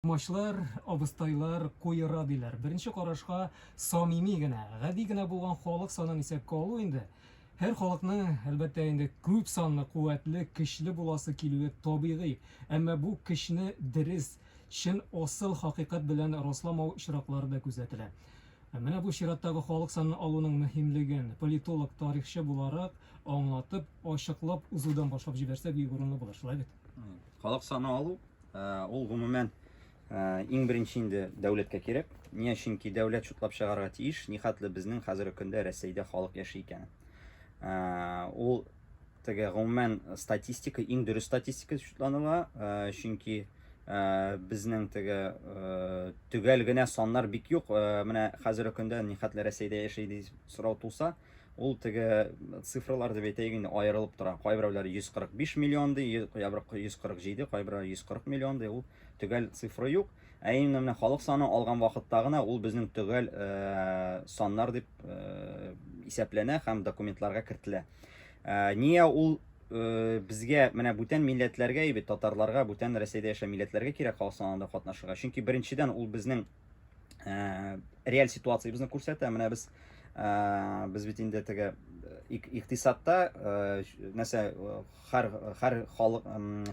Мачлар, абыстайлар куера диләр. Беренче карашка самими генә, гади генә булган халык санын исәпкә алу инде һәр халыкның, әлбәттә инде, күп санлы, куәтле, көчле буласы килүе табигый. Әмма бу көчне дөрес, чын асыл хакыйкать белән расламау очраклары да күзәтелә. Менә бу чираттагы халык санын алуның мөһимлеген политолог, тарихчы буларак аңлатып, ачыклап узудан башлап җибәрсәк бик урынлы булыр, шулай бит? Халык саны алу Ул гомумән иң беренче инде дәүләткә кирәк. Ниә чөнки дәүләт шутлап чыгарга тиеш, нихәтле безнең хәзерге көндә Рәсәйдә халык яши икәнен. Ул теге гомумән статистика, иң дөрес статистика шутланыла, чөнки безнең теге төгәл генә саннар бик юк. Менә хәзерге көндә нихәтле Рәсәйдә яши дип сорау туса, Ул теге цифралар дип әйтәйек инде аерылып тора. Кайберәүләр 145 миллион ди, кайбер 147, кайберәүләр 140 миллион ди. Ул төгәл цифра юк. Ә именно менә халык саны алган вакытта гына ул безнең төгәл э, саннар дип э, исәпләнә һәм документларга кертелә. Э, Ния ул э, безгә менә бүтән милләтләргә бит татарларга, бүтән Рәсәйдә яшәгән милләтләргә кирәк халык санында катнашырга. Чөнки беренчедән ул безнең реаль ситуациябезне күрсәтә. Менә без без бит инде теге икътисадта нәрсә һәр һәр халык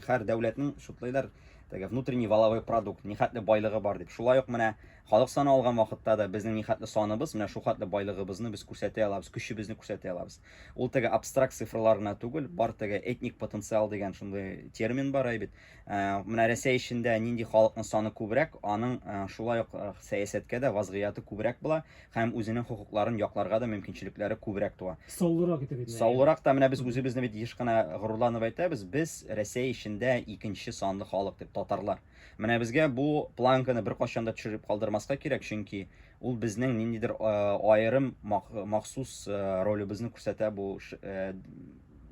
һәр дәүләтнең шутлыйлар теге внутренний валовой продукт нихәтле байлыгы бар дип. Шулай ук менә халык саны алган вакытта да безнең нихәтле саныбыз, менә шул хәтле байлыгыбызны без күрсәтә алабыз, көчебезне күрсәтә алабыз. Ул теге абстракт цифрлар гына түгел, бар теге этник потенциал дигән шундый термин бар бит. Менә Рәсәй эчендә нинди халыкның саны күбрәк, аның шулай ук сәясәткә дә вазгыяты күбрәк була һәм үзенең хокукларын якларга да мөмкинчелекләре күбрәк туа. Саллырак итеп әйтелә. Саллырак та менә без үзебезне бит еш кына горурланып әйтәбез, без Рәсәй эчендә икенче санлы халык дип, татарлар. Менә безгә бу планканы беркайчан да төшереп калдырмаска кирәк, чөнки ул безнең ниндидер аерым махсус ролебезне күрсәтә бу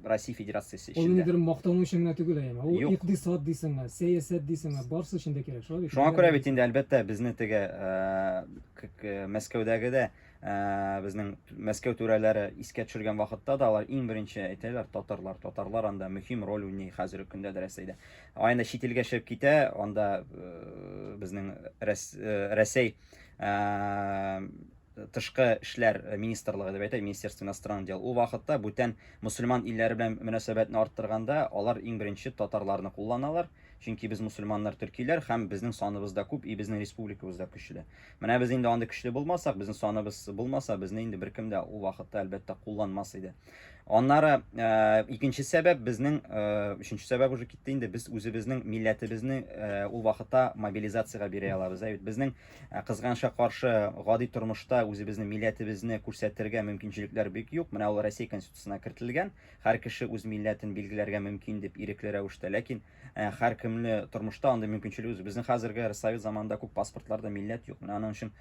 Россия Федерациясе эчендә. Ул ниндидер мактану өчен генә түгел, әйеме? Ул Юк. икътисад дисеңме, сәясәт дисеңме, барысы өчен дә кирәк, шулай бит? Шуңа күрә бит инде, әлбәттә, безне теге Мәскәүдәге дә безнең Мәскәү түрәләре искә төшергән вакытта да алар иң беренче әйтәләр, татарлар, татарлар анда мөһим роль уйный хәзерге көндә дә Рәсәйдә. А инде чит илгә чыгып китә, анда безнең Рәсәй тышкы эшләр министрлыгы дип әйтә, Министерство иностранных дел. Ул вакытта бүтән мусульман илләре белән мөнәсәбәтне арттырганда, алар иң беренче татарларны кулланалар. Чөнки без мусульманнар, төркиләр һәм безнең саныбыз да күп, и безнең республикабыз да көчле. Менә без инде андый көчле булмасак, безнең саныбыз булмаса, безне инде беркем дә ул вакытта әлбәттә кулланмас иде. Аннары э, икенче сәбәп безнең э, өченче сәбәп уже китте инде, без үзебезнең милләтебезне э, ул вакытта мобилизациягә бирә алабыз. Ә бит безнең кызганычка каршы, гади тормышта үзебезнең милләтебезне күрсәтергә мөмкинчелекләр бик юк. Менә ул Россия Конституциясенә кертелгән. Һәр кеше үз милләтен билгеләргә мөмкин дип ирекле рәвештә. Ләкин һәркемле тормышта андый мөмкинчелек юк. Безнең хәзерге совет заманында күп паспортларда милләт юк. Менә аның өчен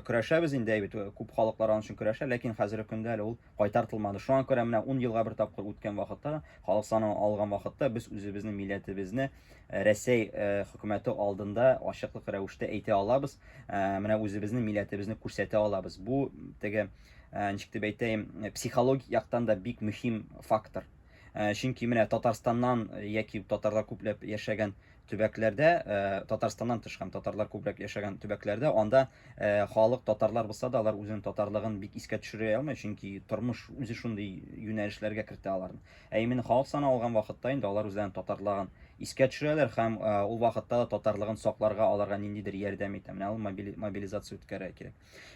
көрәшәбез инде, бит күп халыклар аның өчен көрәшә, ләкин хәзерге көндә әле ул кайтартылмады. Шуңа күрә менә 10 елга бер тапкыр үткән вакытта, халык саны алган вакытта без үзебезнең милләтебезне Рәсәй хөкүмәте алдында ачыклык рәвештә әйтә алабыз, менә үзебезнең милләтебезне күрсәтә алабыз. Бу теге, ничек дип әйтәем, психологик яктан да бик мөһим фактор. Чөнки менә Татарстаннан яки татарлар күпләп яшәгән төбәкләрдә, Татарстаннан тыш һәм татарлар күбрәк яшәгән төбәкләрдә, анда халык татарлар булса да, алар үзенең татарлыгын бик искә төшерә алмый, чөнки тормыш үзе шундый юнәлешләргә кертә аларны. Ә именно халык саны алган вакытта инде алар үзләренең татарлыгын искә төшерәләр һәм ул вакытта да татарлыгын сакларга аларга ниндидер ярдәм итә. Менә ул мобилизация үткәрергә кирәк.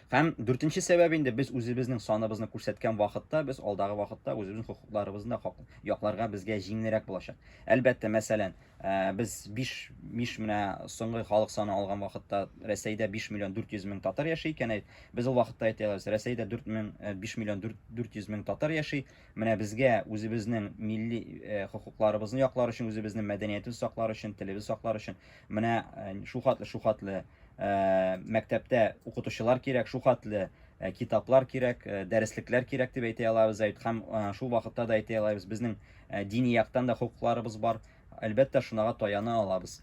Һәм дүртенче сәбәп инде без үзебезнең саныбызны күрсәткән вакытта без алдагы вакытта үзебезнең хокукларыбызны да якларга безгә җиңелрәк булачак. Әлбәттә, мәсәлән, без 5 5 менә соңгы халык саны алган вакытта Рәсәйдә 5 миллион 400 мең татар яши икән, без ул вакытта әйтә алабыз, Рәсәйдә 4 мең 5 миллион 400 мең татар яши. Менә безгә үзебезнең милли хокукларыбызны яклар өчен, үзебезнең мәдәниятебезне саклар өчен, телебезне саклар өчен менә шул хәтле, шул хәтле мәктәптә укытучылар кирәк, шул хәтле китаплар кирәк, дәреслекләр кирәк дип әйтә алабыз. Һәм шул вакытта да әйтә алабыз, безнең дини яктан да хокукларыбыз бар. Әлбәттә, шунага таяна алабыз.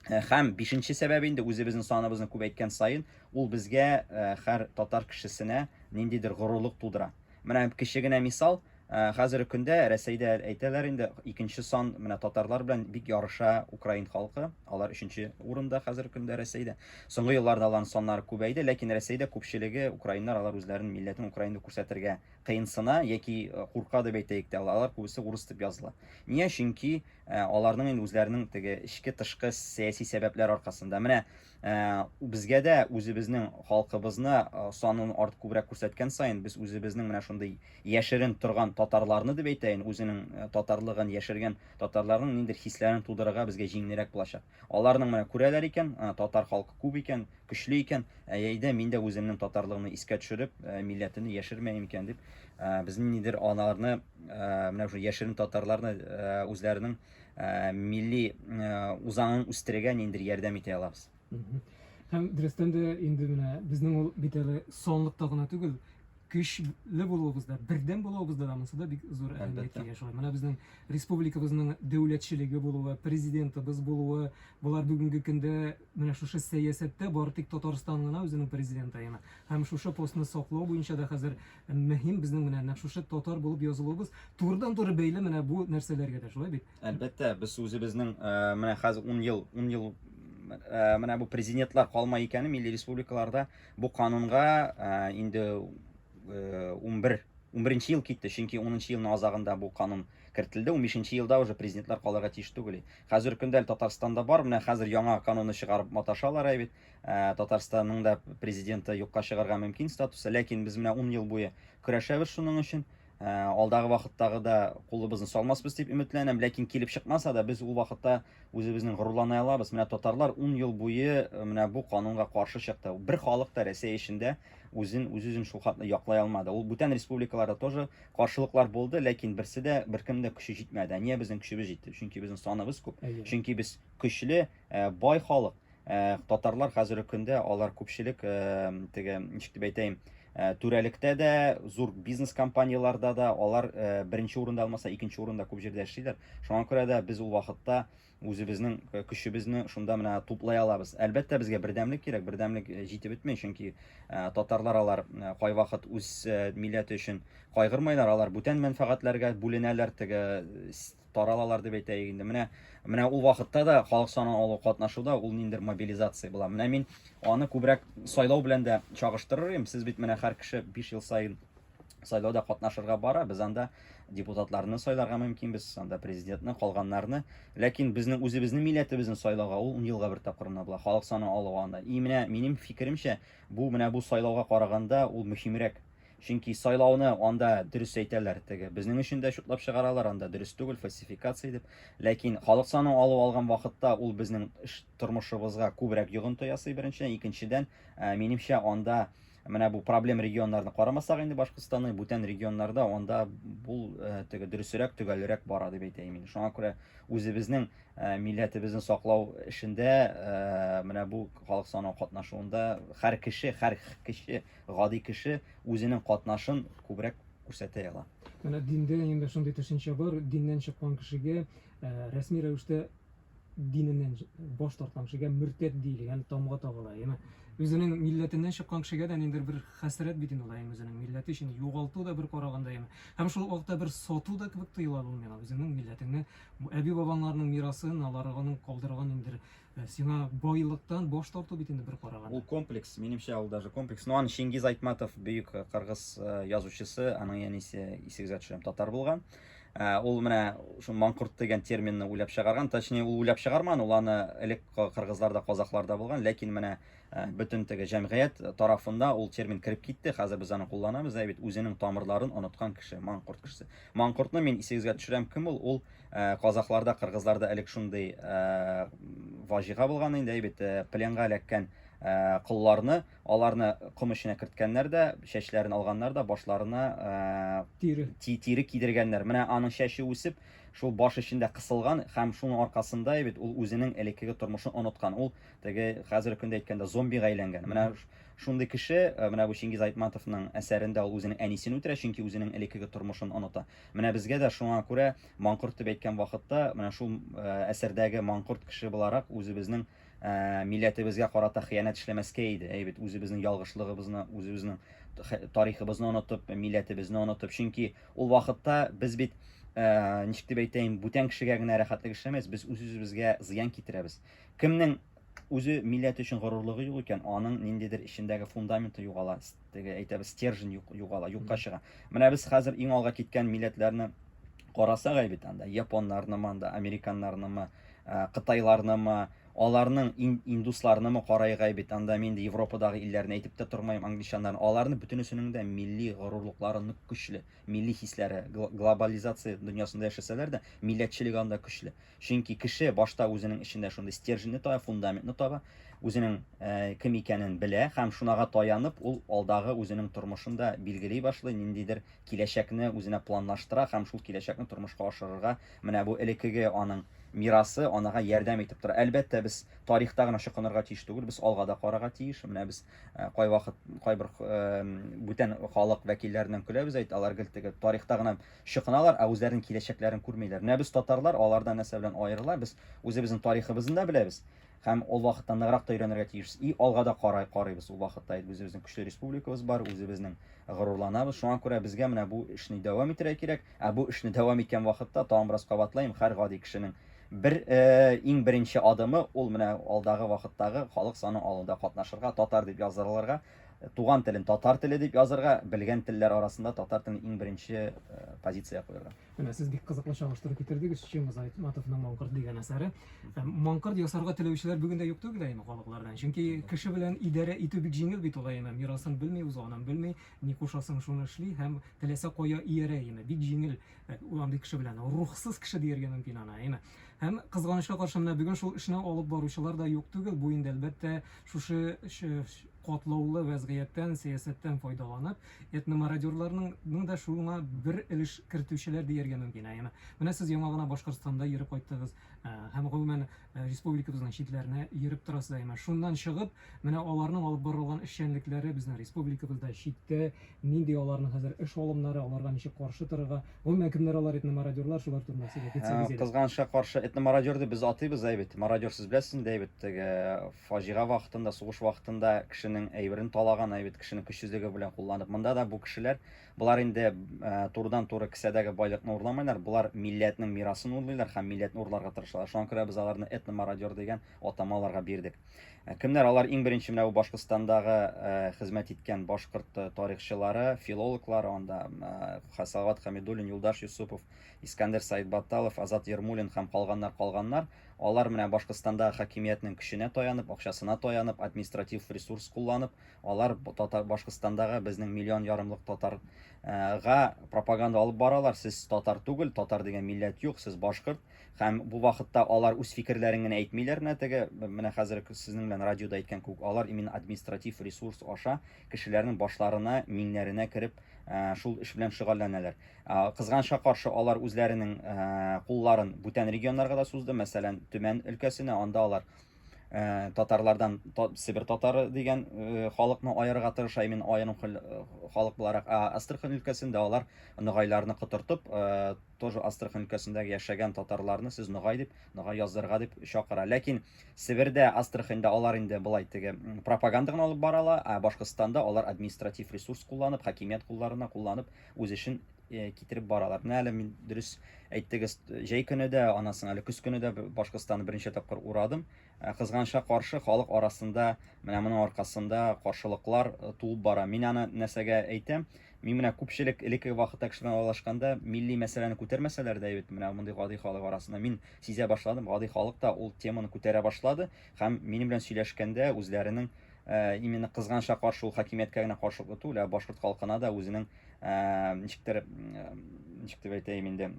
Һәм бишенче сәбәп инде үзебезнең саныбызны күбәйткән саен, ул безгә һәр татар кешесенә ниндидер горурлык тудыра. Менә кече генә мисал, Хәзерге көндә Рәсәйдә әйтәләр инде, икенче сан менә татарлар белән бик ярыша украин халкы. Алар өченче урында хәзерге көндә Рәсәйдә. Соңгы елларда аларның саннары күбәйде, ләкин Рәсәйдә күпчелеге украиннар алар үзләренең милләтен украин дип күрсәтергә кыенсына яки курка дип әйтәйек тә, алар күбесе урыс дип языла. Нигә? Чөнки аларның инде үзләренең теге эчке тышкы сәяси сәбәпләр аркасында. Менә безгә дә үзебезнең халкыбызны санын арт күбрәк күрсәткән саен без үзебезнең менә шундый яшерен торган татарларны дип әйтәен, үзенең татарлыгын яшергән татарларның ниндидер хисләрен тудырырга безгә җиңелрәк булачак. Аларның менә күрәләр икән, татар халкы күп икән, көчле икән, әйдә мин дә үземнең татарлыгымны искә төшереп, милләтемне яшермәем икән дип, без ниндидер аларны, менә шул яшерен татарларны үзләренең милли үзаңын үстерергә ниндидер ярдәм итә алабыз. Һәм дөрестән дә инде менә безнең ул бит әле сонлыкта гына түгел, көчле булуыбызда, бердәм булуыбызда да монысы да бик зур әһәмияткә ия шулай. Менә безнең республикабызның дәүләтчелеге булуы, президентыбыз булуы, болар бүгенге көндә менә шушы сәясәттә бары тик Татарстан гына үзенең президенты яна. Һәм шушы постны саклау буенча да хәзер мөһим безнең менә нәкъ шушы татар булып язылуыбыз турыдан-туры бәйле менә бу нәрсәләргә дә, шулай бит? Әлбәттә, без үзебезнең менә хәзер 10 ел, 10 ел менә бу президентлар калмай икәне милли республикаларда Бу канунга инде 11 11 ел китте, чөнки 10 елның азагында бу канун кертелде, 15 елда уже президентлар калырга тиеш түгел. Хәзер көндә әле Татарстанда бар, менә хәзер яңа канунны чыгарып маташалар бит. Татарстанның да президенты юкка чыгарга мөмкин статусы, ләкин без менә 10 ел буе көрәшәбез шуның өчен. Алдагы вакыттагы да кулыбызны салмасбыз дип өметләнәм, ләкин килеп чыкмаса да без ул вакытта үзебезнең горурлана алабыз. Менә татарлар 10 ел буе менә бу канунга каршы чыкты. Бер халык та Рәсәй эчендә үзен үз-үзен шул хәтле яклый алмады. Ул бүтән республикаларда тоже каршылыклар булды, ләкин берсе дә беркем дә көче җитмәде. Ә нигә безнең көчебез җитте? Чөнки безнең саныбыз күп. Чөнки без көчле, бай халык. Татарлар хәзерге көндә алар күпчелек теге ничек дип әйтәем, түрәлектә дә, зур бизнес компанияләрдә дә алар беренче урында алмаса, икенче урында күп җирдә эшлиләр. Шуңа күрә дә без ул вакытта үзебезнең көчебезне шунда менә туплый алабыз. Әлбәттә, безгә бердәмлек кирәк, бердәмлек җитеп бетми, чөнки татарлар алар кайвакыт үз милләте өчен кайгырмайлар, алар бүтән мәнфәгатьләргә бүленәләр, теге таралалар дип әйтәйек инде. Менә менә ул вакытта да халык санын алу катнашуда ул ниндер мобилизация була. Менә мин аны күбрәк сайлау белән дә чагыштырыр идем. Сез бит менә һәр кеше 5 ел саен сайлауда катнашырга бара. Без анда депутатларны сайларга мөмкинбез, анда президентны, калганнарны. Ләкин безнең үзебезнең милләтебезне сайлауга ул 10 елга бер тапкыр гына була. Халык санын алуга анда. И менә минем фикеремчә, бу менә бу сайлауга караганда ул мөһимрәк. Чөнки сайлауны анда дөрес әйтәләр, теге безнең өчен дә чутлап чыгаралар, анда дөрес түгел, фальсификация дип. Ләкин халык санын алу алган вакытта ул безнең эш тормышыбызга күбрәк йогынты ясый беренчедән, икенчедән, минемчә, анда менә бу проблем регионнарны карамасак инде Башкортстанның бүтән регионнарда анда бу теге дөресрәк, төгәлрәк бара дип әйтәем инде. Шуңа күрә үзебезнең милләтебезне саклау эшендә менә бу халык санын катнашуында һәр кеше, һәр кеше гади кеше үзенең катнашын күбрәк күрсәтә ала. Менә диндә инде шундый төшенчә бар, диннән чыккан кешегә рәсми рәвештә диненнән баш тарткан кешегә мөртәт диелгән тамга тагыла. Яме үзенең милләтеннән чыккан кешегә дә ниндидер бер хәсрәт бит инде ул, әйме үзенең милләте өчен югалту да бер караганда яме. Һәм шул ук вакытта бер сату да кебек тоела бу миңа. Үзеңнең милләтеңне, әби-бабаңнарның мирасын, аларның калдырган ниндидер Сиңа байлыктан баш тарту бит инде бер караганда. Ул комплекс, минемчә, ул даже комплекс. Ну, аны Чингиз Айтматов, бөек кыргыз язучысы, аның әнисе, исегезгә төшерәм, татар булган. Ул менә шул маңкорт дигән терминны уйлап чыгарган. Точнее, ул уйлап чыгармаган, ул аны элек кыргызларда, казахларда булган, ләкин менә бөтен теге җәмгыять тарафында ул термин кереп китте. Хәзер без аны кулланабыз, ә бит үзенең тамырларын оныткан кеше, маңкорт кешесе. Маңкортны мин исегезгә төшерәм, кем ул? Ул Казахларда, кыргызларда элек шундый ваҗига булган инде, әй бит, пленга эләккән колларны, аларны ком эченә керткәннәр дә, чәчләрен алганнар да, башларына тире тире кидергәннәр. Менә аның чәче үсеп, шул баш эчендә кысылган һәм шуның аркасында бит ул үзенең элеккеге тормышын оныткан. Ул теге хәзерге көндә әйткәндә зомбига әйләнгән. Менә шундый кеше, менә бу Чингиз Айтматовның әсәрендә ул үзенең әнисен үтерә, чөнки үзенең элеккеге тормышын оныта. Менә безгә дә шуңа күрә маңкорт дип әйткән вакытта, менә шул әсәрдәге маңкорт кеше буларак үзебезнең милләтебезгә карата хыянәт эшләмәскә иде. Әй бит, үзебезнең ялгышлыгыбызны, үзебезнең тарихыбызны онытып, милләтебезне онытып, чөнки ул вакытта без бит ничек дип әйтәем, бүтән кешегә генә рәхәтлек эшләмәбез, без үз-үзебезгә зыян китерәбез. Кемнең үзе милләт өчен горурлыгы юк икән, аның ниндидер эчендәге фундаменты югала, теге әйтәбез, стержень югала, юкка чыга. Менә без хәзер иң алга киткән милләтләрне карасак бит анда, японнарнымы анда, американнарнымы, кытайларнымы, аларның индусларнымы карайык бит анда, мин инде Европадагы илләрне әйтеп тә тормыйм, англичаннарны, аларны бөтенесенең дә милли горурлыклары нык көчле, милли хисләре, глобализация дөньясында яшәсәләр дә, милләтчелек анда көчле. Чөнки кеше башта үзенең эчендә шундый стерженьне таба, фундаментны таба, үзенең кем икәнен белә һәм шунага таянып, ул алдагы үзенең тормышын да билгели башлый, ниндидер киләчәкне үзенә планлаштыра һәм шул киләчәкне тормышка ашырырга менә бу элеккеге аның мирасы анага ярдәм итеп тора. Әлбәттә, без тарихта гына чокынырга тиеш түгел, без алга да карарга тиеш. Менә без кайвакыт кайбер бүтән халык вәкилләреннән көләбез, әйт, алар гел теге тарихта гына чокыналар, ә үзләренең киләчәкләрен күрмиләр. Менә без татарлар алардан нәрсә белән аерыла? Без үзебезнең тарихыбызны да беләбез һәм ул вакытта ныграк та өйрәнергә тиешбез. И алга да карай карыйбыз. Ул вакытта үзебезнең көчле республикабыз бар, үзебезнең горурланабыз. Шуңа күрә безгә менә бу эшне дәвам итәргә кирәк. Ә бу эшне дәвам иткән вакытта, тагын бераз кабатлыйм, һәр гади кешенең бер иң беренче адымы ул менә алдагы вакыттагы халык саны алуда катнашырга, татар дип язырылырга, туган телен татар теле дип язырга, белгән телләр арасында татар телен иң беренче позиция куярга. Менә сез бик кызыклы чагыштыру китердегез Чыңгыз Айтматовның Маңкорт дигән әсәре. Маңкорт ясарга теләүчеләр бүген дә юк түгел әйме халыклардан. Чөнки кеше белән идарә итү бик җиңел бит ул әйме. Мирасын белми, узганын белми, ни кушасың шуны эшли һәм теләсә кая иярә әйме. Бик җиңел андый кеше белән. Рухсыз кеше дияргә мөмкин аны әйме. Һәм кызганычка каршы менә бүген шул эшне алып баручылар да юк түгел. Бу инде әлбәттә шушы катлаулы вәзгыятьтән, сәясәттән файдаланып, этномародерларның да шуңа бер өлеш кертүчеләр дияргә мөмкин. Әйеме? Менә сез яңа гына Башкортстанда йөреп кайттыгыз һәм гомумән республикабызның читләренә йөреп торасыз, әйеме? Шуннан чыгып, менә аларның алып барылган эшчәнлекләре безнең республикабызда, читтә нинди аларның хәзер эш алымнары, аларга ничек каршы торырга, гомумән кемнәр алар этномародерлар, шулар турында сөйләп китсәгез иде. Кызганычка каршы, этномародер дип без атыйбыз, әй бит. Мародер сез беләсез инде, әй бит, теге фаҗига вакытында, сугыш вакытында кешенең әйберен талаган, әй бит, кешенең көчсезлеге белән кулланып. Монда да бу кешеләр, болар инде турыдан-туры кесәдәге байлыкны урламайлар, болар милләтнең мирасын урлыйлар һәм милләтне урларга тырышалар. Шуңа күрә без аларны этномародер дигән атама аларга бирдек. Кемнәр алар? Иң беренче менә бу Башкортстандагы хезмәт иткән башкорт тарихчылары, филологлары, анда Салават Хамидуллин, Юлдаш Юсупов, Искәндәр Саидбатталов, Азат Ермуллин һәм калганнар, калганнар. Алар менә Башкортстандагы хакимиятнең көченә таянып, акчасына таянып, административ ресурс кулланып, алар татар Башкортстандагы безнең миллион ярымлык татарга пропаганда алып баралар. Сез татар түгел, татар дигән милләт юк, сез башкорт. Һәм бу вакытта алар үз фикерләрен генә әйтмиләр, менә теге, менә хәзер сезнең белән радиода әйткән күк, алар именно административ ресурс аша кешеләрнең башларына, миңнәренә кереп, шул эш белән шөгыльләнәләр. Кызганычка каршы, алар үзләренең кулларын бүтән регионнарга да сузды. Мәсәлән, Төмән өлкәсенә, анда алар татарлардан Себер татары дигән халыкны аерырга тырыша, именно аерым халык буларак. Ә Астрахань өлкәсендә алар ногайларны котыртып, тоже Астрахань өлкәсендәге яшәгән татарларны сез ногай дип, ногай яздырырга дип чакыра. Ләкин Себердә, Астраханьда алар инде болай теге пропаганда гына алып бара ала, ә Башкортстанда алар административ ресурс кулланып, хакимият кулларына кулланып, үз эшен китереп баралар. Менә әле мин дөрес әйттегез, җәй көне дә, аннан соң әле көз көне дә Башкортстанны берничә тапкыр урадым. Кызганычка каршы, халык арасында менә моның аркасында каршылыклар туып бара. Мин аны нәрсәгә әйтәм? Мин менә күпчелек элеккеге вакытта кеше белән аралашканда милли мәсьәләне күтәрмәсәләр дә бит, менә мондый гади халык арасында мин сизә башладым, гади халык та ул теманы күтәрә башлады һәм минем белән сөйләшкәндә үзләренең именно кызганычка каршы ул хакимияткә генә каршылыклы түгел, ә башкорт халкына да үзенең ничектер, ничек дип әйтәем инде,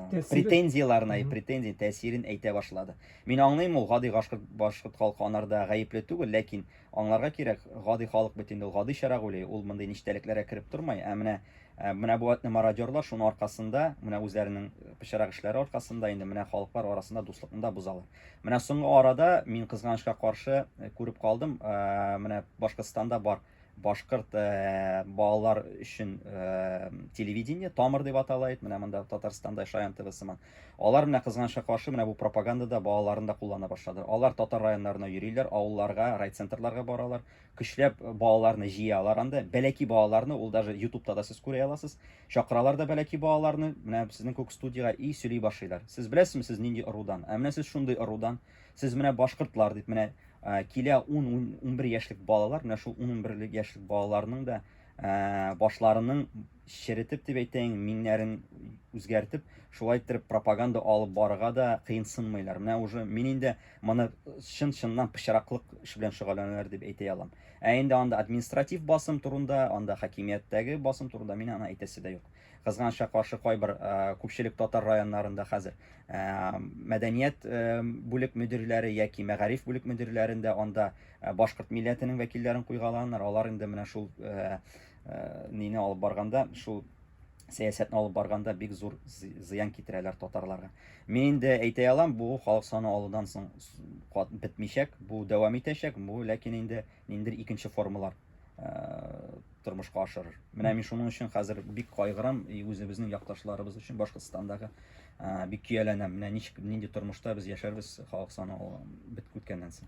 претензияләрен, претензия, тәэсирен әйтә башлады. Мин аңлыйм, ул гади башкорт, башкорт халкы анарда гаепле түгел, ләкин аңларга кирәк, гади халык бит инде ул гади чарак уйлый, ул мондый нечкәлекләргә кереп тормый. Ә менә менә бу этномародерлар шуның аркасында, менә үзләренең пычрак эшләре аркасында инде менә халыклар арасында дуслыкны да бозалар. Менә соңгы арада мин кызганычка каршы күреп калдым, менә Башкортстанда бар. башкорт балалар өчен телевидение Тамыр дип атала иде, менә монда Татарстанда Шаян ТВ сыман. Алар менә кызганычка каршы менә бу пропагандада балаларын да куллана башлады. Алар татар районнарына йөриләр, авылларга, райцентрларга баралар, көчләп балаларны җыялар анда. Бәләки балаларны, ул даже ютубта да сез күрә аласыз. Чакыралар да бәләки балаларны, менә сезнең күк студиягә и сөйли башлыйлар. Сез беләсезме, сез нинди ырудан? Ә менә сез шундый ырудан. Сез менә башкортлар дип менә килә 10-11 яшьлек балалар, менә шул 10-11 яшьлек балаларның да башларының черетеп дип әйтәйин, миңнәрен үзгәртеп, шулай иттереп пропаганда алып барырга да кыенсынмыйлар. Менә уже мин инде моны чын-чыннан пычраклык эш белән шөгыльләнәләр дип әйтә алам. Ә инде анда административ басым турында, анда хакимияттәге басым турында мин аны әйтәсе дә юк. Кызганычка каршы, кайбер күпчелек татар районнарында хәзер мәдәният бүлек мөдирләре яки мәгариф бүлек мөдирләрендә анда башкорт милләтенең вәкилләрен куйгаланнар. Алар инде менә шул нине алып барганда, шул сәясәтне алып барганда бик зур зыян китерәләр татарларга. Мин инде әйтә алам, бу халык саны алудан соң бетмичәк, бу дәвам итәчәк, бу ләкин инде ниндидер икенче формалар тормышка ашырыр. Менә мин шуның өчен хәзер бик кайгырам, и үзебезнең якташларыбыз өчен Башкортстандагы бик көяләнәм. Менә ничек, нинди тормышта без яшәрбез халык саны бет үткәннән соң.